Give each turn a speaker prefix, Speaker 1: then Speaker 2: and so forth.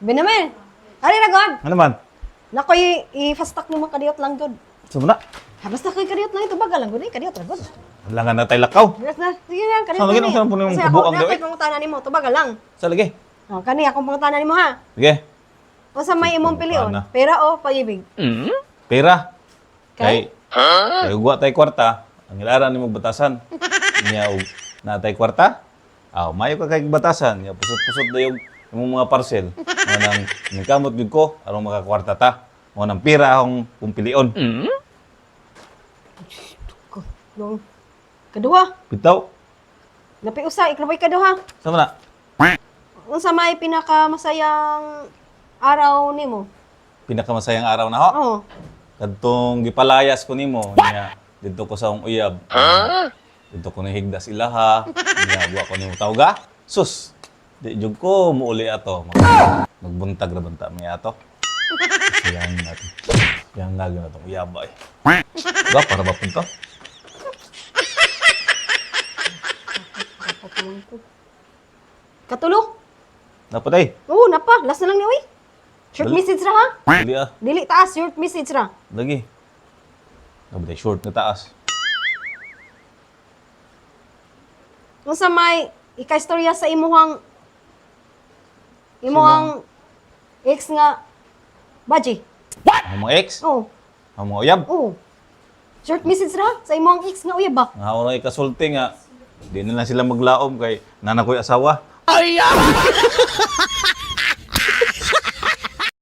Speaker 1: Binamen. Ari ra god.
Speaker 2: Ano man?
Speaker 1: Nako i-fast talk mo kadiyot lang god.
Speaker 2: Sa na.
Speaker 1: Ha, basta kay kadiyot lang ito baga lang gud eh, kadiyot ra god.
Speaker 2: Wala nga na tayo lakaw.
Speaker 1: Yes na. Sige lang kadiyot.
Speaker 2: Saan lagi
Speaker 1: lang
Speaker 2: nang
Speaker 1: eh.
Speaker 2: saan po niyong
Speaker 1: Kasi ako
Speaker 2: kabuang
Speaker 1: na
Speaker 2: daw eh?
Speaker 1: ako'y pangutana nimo, tubaga lang.
Speaker 2: Sa lagi.
Speaker 1: Oh, kani akong pangutana nimo ha.
Speaker 2: Sige.
Speaker 1: Unsa may imong pilion?
Speaker 2: Pangutana.
Speaker 1: Pera o pag-ibig?
Speaker 2: Pera.
Speaker 1: Kay?
Speaker 2: Kay, kay ugwa tay kwarta, ang ilaran nimo batasan. Nya og natay kwarta. Aw, mayo ka kay batasan, nya pusot-pusot na yung imong mga parcel. Mo nang nagkamot gyud ko aron makakwarta ta. Mo nang pira akong kumpilion.
Speaker 1: Ko. Long. Kaduha.
Speaker 2: Bitaw.
Speaker 1: Lapi usa, iklabay kaduha.
Speaker 2: Sa na?
Speaker 1: Unsa may pinakamasayang araw nimo?
Speaker 2: Pinakamasayang araw na ho.
Speaker 1: Oo.
Speaker 2: Kadtong gipalayas ko nimo nya didto ko sa akong uyab. Didto ko nahigdas ilaha. Nya wa ko nimo tawga. Sus. Di jud ko muuli ato. Magbuntag ra banta mi ato. Sayang natin. Yang lagi na tong uyaba eh. Ba para ba punto?
Speaker 1: Katulo.
Speaker 2: Napatay.
Speaker 1: Oo, napa. Last na lang ni uy. Short
Speaker 2: Dali.
Speaker 1: message ra ha.
Speaker 2: Dili ah.
Speaker 1: Dili taas, short message ra.
Speaker 2: Lagi. Napatay short na taas.
Speaker 1: Unsa may ikaistorya sa imuhang imuhang ex nga baji.
Speaker 2: Ang mga ex,
Speaker 1: Oo.
Speaker 2: ang mga uyab.
Speaker 1: Oo. Short message ra sa imuhang ex nga uyab ba?
Speaker 2: Nga ako na ikasulti nga. Di na lang sila maglaom kay nana ko'y asawa.